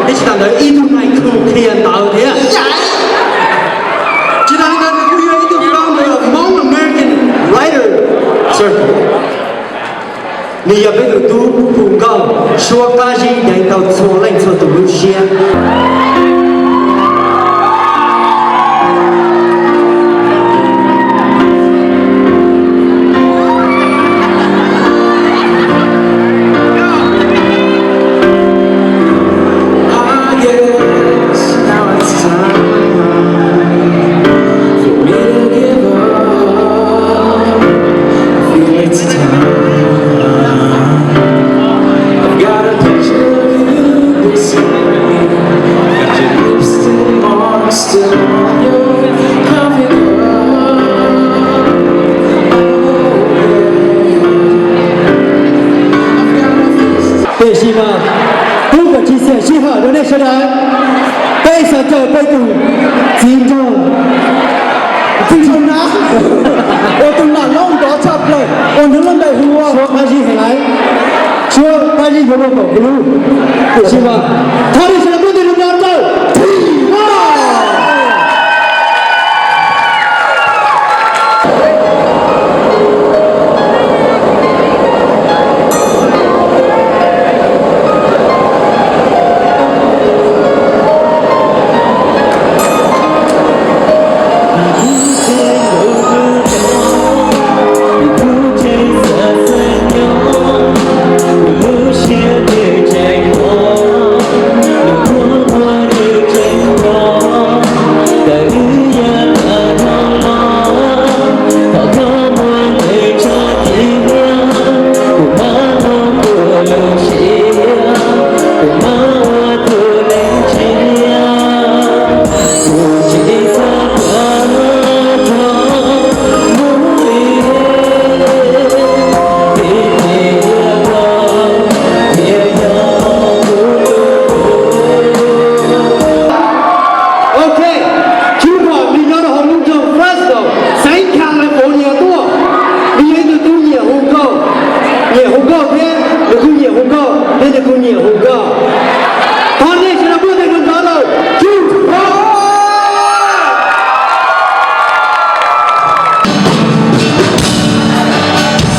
Tsis tas ntawd ib tug nai khu qhia ntawv thiab. Tsis tas li ntawd nws kuj yog ib tug founder of Hmong American Writer Circle. Nws yog peb tus tub hu nkauj suab qab zib ncaim tau txhua leej txhua tus lub siab. Tiam sis mas kuv kom tsis xiam sij hawm rau nej sawv daws, peb xav caw peb tus txiv nraug, txiv nraug na, uas tus nam loj nrov tshaj plaws uas nws lub npe hu ua Suab Qab Zib Heev Laiv. Suab Qab Zib yuav muaj kaum kuv lub. Tiam sis mas thov nej sawv daws muab tus nraug rau Thim Vaj. Ok, tsis pom nws nyob rau hauv lub nroog Fresno, xeev California tuaj. Nws yog ib tug tub nyiam hu nkauj, nyiam hu nkauj thiab nws kuj nyiam hu nkauj thiab nws kuj nyiam hu nkauj. Thov nej sawv daws muab tus nraug rau Thim Vaj.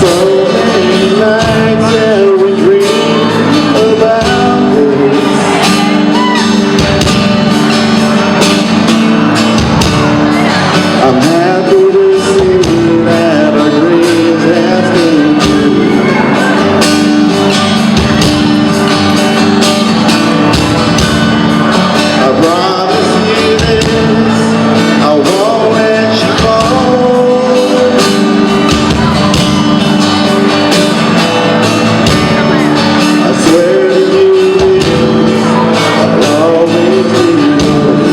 So many nights I would dream about this. I'm happy to see that our dreams have came true. I promise you this, I won't let you go. I swear to you this, I'll always be yours.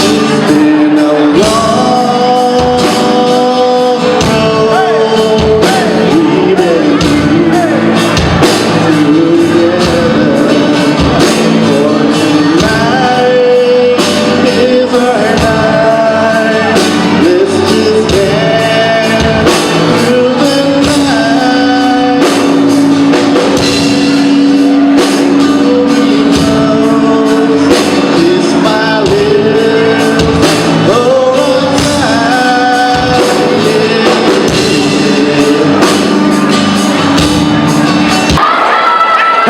It's been a long road we've been together, for tonight is our night. Let's just dance through the night. Kiss my lips, hold on tight, yeah.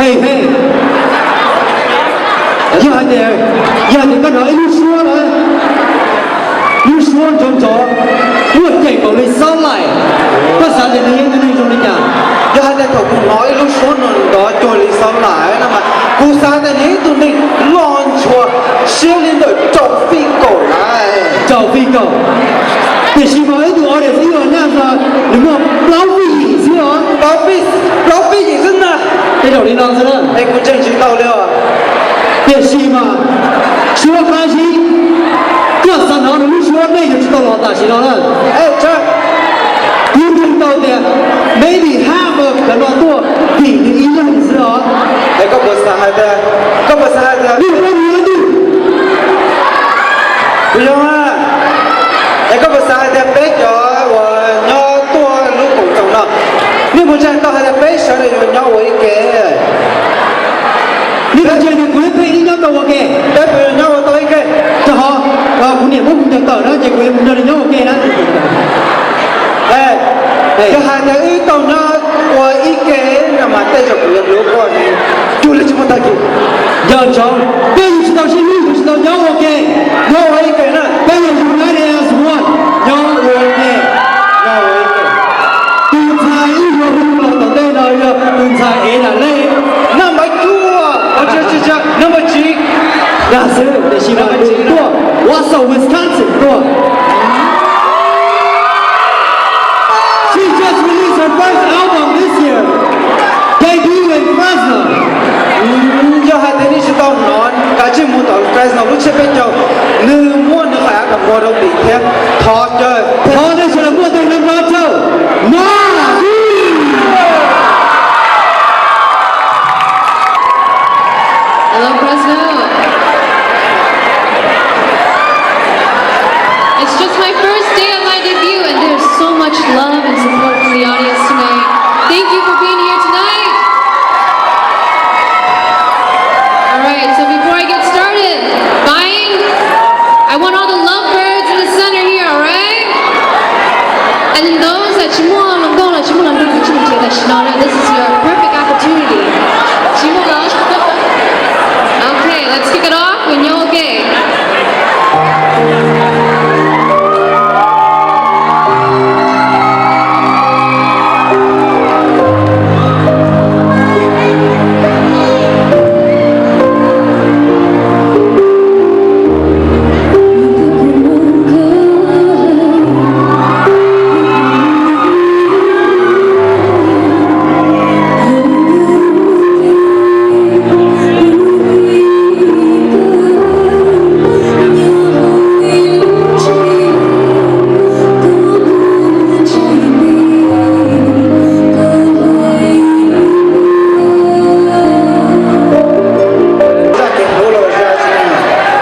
Hej, hej. Yog hais tias, yog hais tias koj hnov ib lub suab na, lub suab nrov nrov, muaj ceem npaum li xaub laim, koj xav tias nws yog ib tug neeg zoo li cas? Yog hais tias thaum kuv hnov ib lub suab nrov nrov cuag li xaub laim no mas kuv xav tias nws yog ib tug neeg loj ntshuas siab li ntawm rau fij kaum laiv. Rau fij kaum. Tiam sis mas ib tug audience ib nyuag nag no nws muaj plaub fij yim xwb os. Plaub fij, plaub fij yim xwb na. Tej zaum li no xwb na. Es kuv ntseeg tsis tau li os. Tiam sis mas suab qab zib, koj xav hnov nws lub suab nej yuav tsis tau los tam sim no na. Kuv ntseeg tau tias maybe half of cov no tuaj vim nws ib leeg xwb os. Es koj puas xav hais tias, koj puas xav hais tias, nws yog leej twg? Kuv yog a. Es koj puas xav hais tias peb cov uas nyob tuaj lub koom txoos no, nej puas ntseeg tau hais tias peb sawv daws yuav nyob ua ib ke? Nyob tau ua ke, peb puas yog nyob ua tau ib ke? Rau qhov kuv niam muab kuv cov tawm na ces kuv yuav mus nrog nws nyob ua ke na. Yog hais tias wb tau nyob ua ib ke no mas tej zaum kuv yuav hlub koj cuag li tsis muaj tag kis. Yog tso, peb yuav tsis tau sib hlub, yuav tsis tau nyob ua ke, nyob ua ib ke na, peb yuav united as one, nyob ua ke, nyob ua ib ke. Tus ntxhais ib yuav hu los tom ntej no yog tus ntxhais ev dam lej. Number two, number three. Dag xwb, tiam sis mas nws tuaj Wausau, Wisconsin tuaj. She just released her first album this year. Debut in Fresno. Yog hais tias nej tsis tau hnov kav tsij mus tom Fresno lub tsiab peb caug, nws muaj nws qhov album ua rau tim thiab. Thov caw, thov nej sawv daws muaj tes nrog rau Maj Vij. Hello, Fresno. It's just my first day of my debut, and there's so much love and support from the audience tonight. Thank you for being here tonight. All right, so before I get started, buying, I want all the lovebirds in the center here, all right? And then those that tsis muaj hluas nkauj los tsis muaj hluas nraug, tsis muaj hluas nraug, tam sim no, this is your perfect opportunity. Tsis muaj los? Okay, let's kick it off with Nyob Ua Ke.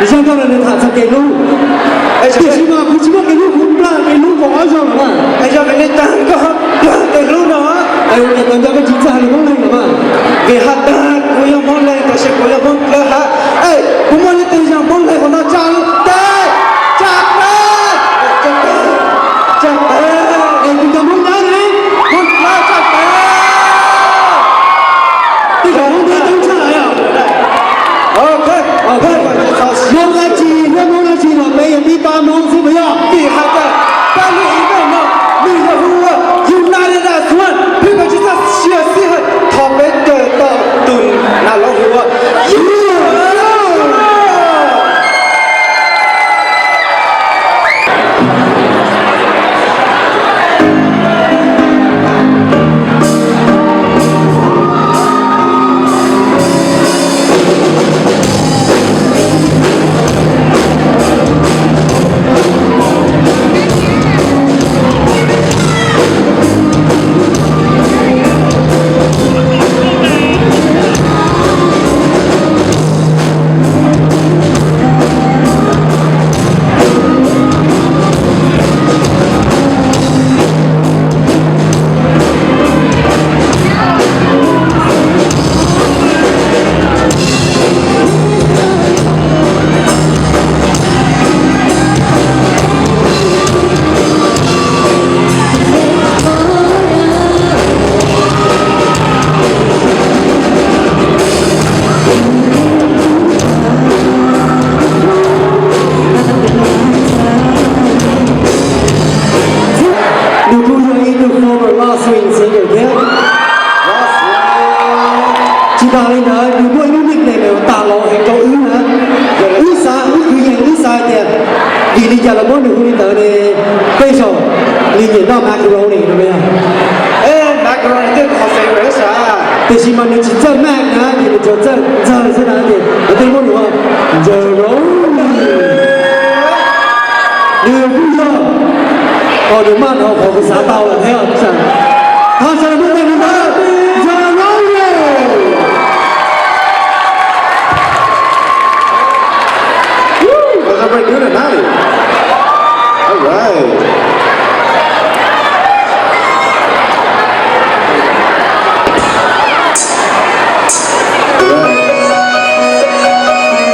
Zaj kawg no nws tham txog kev hlub, tiam sis mas kuv tsis muaj kev hlub, kuv nplaj kev hlub kaum ob zaug lawm mas. Yog vim li cas koj nplaj kev hlub no? Ua cas tau nco koj tsis txawj hais lus Hmoob Leeg lawm mas? Vim has tas kuv yog Hmoob Leeg tab sis kuv yog Hmoob Dlawb Hav. Es kuv muaj leej twg yog Hmoob Leeg hauv no tsa tes, tsa tes, tsa tes, tsa tes. Es kuv cov Hmoob Dlawb ne? Hmoob Dlawb tsa tes. Tej zaum Hmoob Dlawb coob tshaj yom. Hmoob dab tsi thiab Hmoob dab tsi los peb yog tib pab Hmoob xwb puas yog? Vim hais tias pab lub event no nws yog hu ua United as One, peb tsis txawj sia sij hawm, thov peb caw tau tus nas los hu ua Yus. Nws kuj yog ib tug former Lost Wing singer thiab. Tsis tas li ntawd nws muaj ib lub nickname uas tas los heev rau wb na. Wb xav, wb kwv yees wb xav tias vim li cas los muab nws hu li ntawd ne? Tej zaum nws nyiam noj macaroni no yog. Macaroni twb yog kuv favorite xwb. Tiam sis mas nws tsis txawj maj na, ces nws tsuas txawj ntxawg xwb na, ces kuv thiaj muab nws ua Jerome. Nws kuj yog, nws maj dhau qhov kuv xav tau lawm thiab. Thov sawv daws muab tes nrog rau Jerome. Woo! Was that pretty good or not? All right. All right.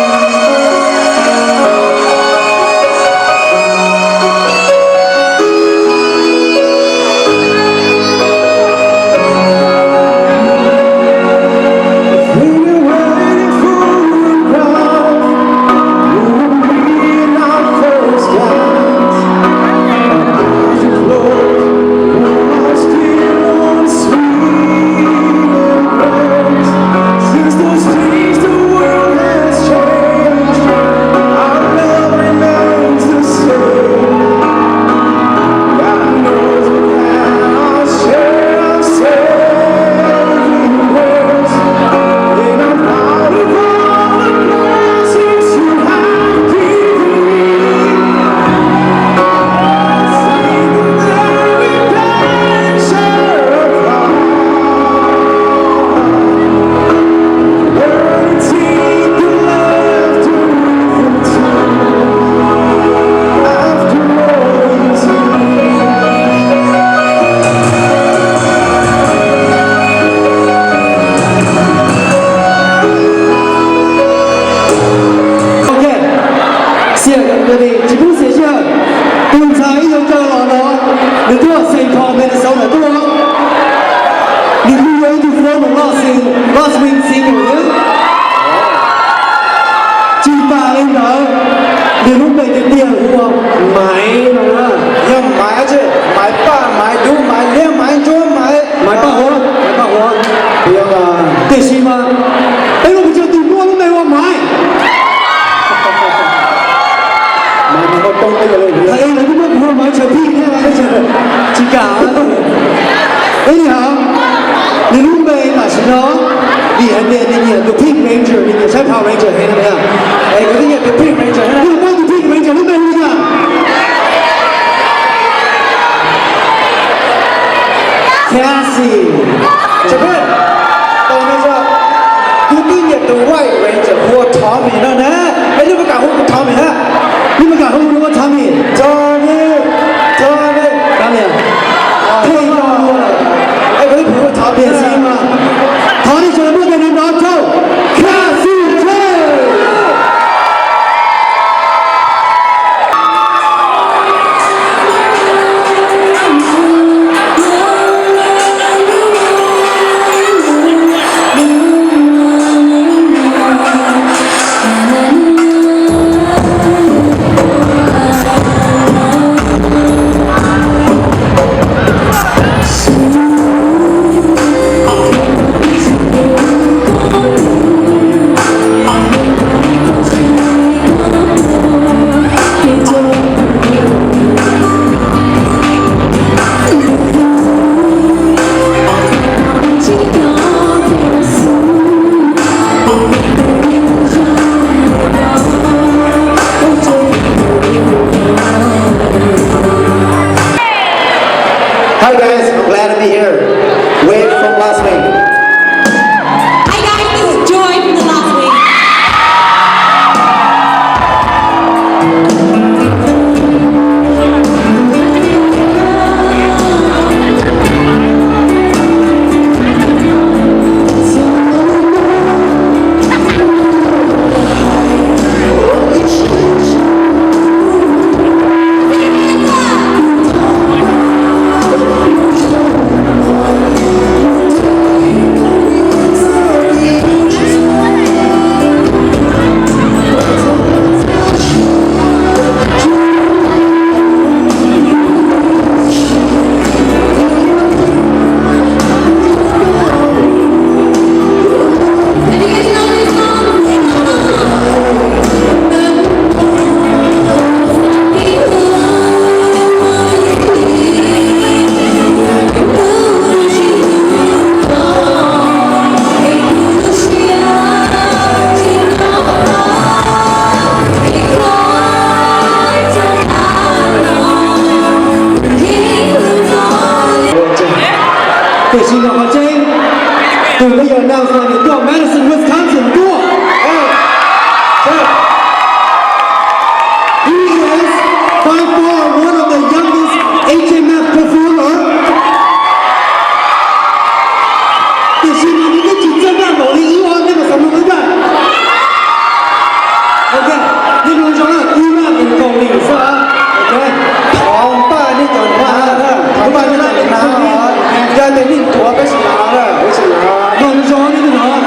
Nws lub npe tiag tiag hu ua Maiv no na. Yog Maiv, Maiv Paj, Maiv Dub, Maiv Liab, Maiv Ntsuab, Maiv, Maiv Paj Huab, Maiv Paj Huab. Tiam sis mas peb lub mus tso tus muaj lub npe ua Maiv. Lawv kuj muab kuv hu ua Maiv Tshav Phij thiab, tsis kam. Ib yam, nws lub npe tam sim no, vim hais tias nws nyiam tus Pink Ranger, nws nyiam saib Power Ranger heev na. Es kuv twb nyiam tus Pink Ranger na. Yog paub tus Pink Ranger lub npe hu li cas? Cassie. Tau me tso, kuv twb nyiam tus White Ranger hu ua Tommy no na. Es nej puas kam hu ua Tommy na? Nej puas kam hu ua Tommy? Tommy, Tommy. Tommy. Thov nej sawv daws muab tes nrov nrov rau Cassie J. Hi guys, I'm glad to be here. Wave from Las Vegas. Hi guys, this is Joy from the Las Vegas. Tiam sis nyuam qhuav tseeb, tus twb yog announce no nws tuaj Madison, Wisconsin tuaj. He is by far one of the youngest H M F performer. Tiam sis mas nws twb tsis txawj npaj npaum li wb os, nej puas xav mloog wb npaj? Ok, nej mloog zoo na, wb npaj nkaus li xwb os. Ok. Thov npaj nej cov nab na, thov npaj nej cov nab os. Yog tias nej tuav peb tsis lav na, peb tsis lav. Mloog zoo nej twb hnov.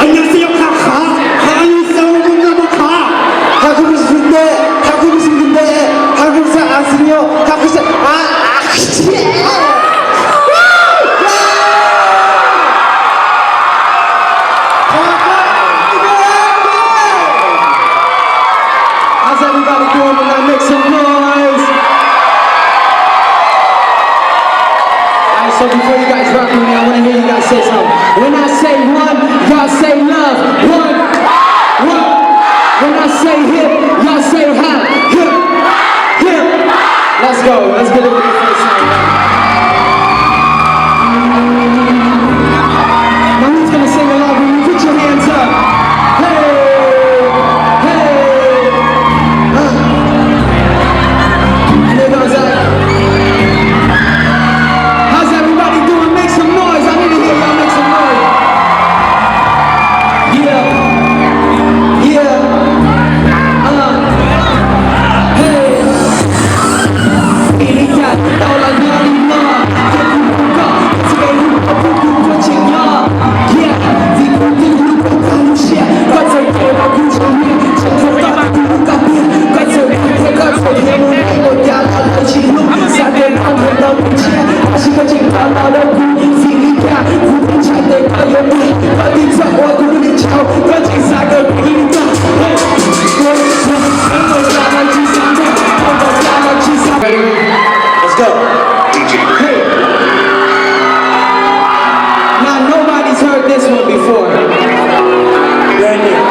Anh em sẽ khám khám, khám anh em sẽ khám khám. Hai không mười chín tệ, hai không mười chín tệ, hai không mười chín Arsenal, hai không mười chín, à, à, How's everybody doing tonight? Make some noise. Alright, so before you guys rock with me, I want to hear you guys say something. When I say one, y'all say love. One, one. When I say hip, y'all say hop. Hip, hip. Let's go. Let's get it ready for the song. Now who's gonna sing along with me? Put your hands up. Hey, hey. Uh. And it goes like, how's everybody doing? Make some noise. I need to hear y'all make some noise. Koj tib txoj ua kuv lub hlis tshauv, koj tsis xav kawg kuv lub hlis tag. Hey, kuv tsis xav kawg kuv lub hlis tag. Ready? Let's go. Hey. Now nobody's heard this one before. Brand new.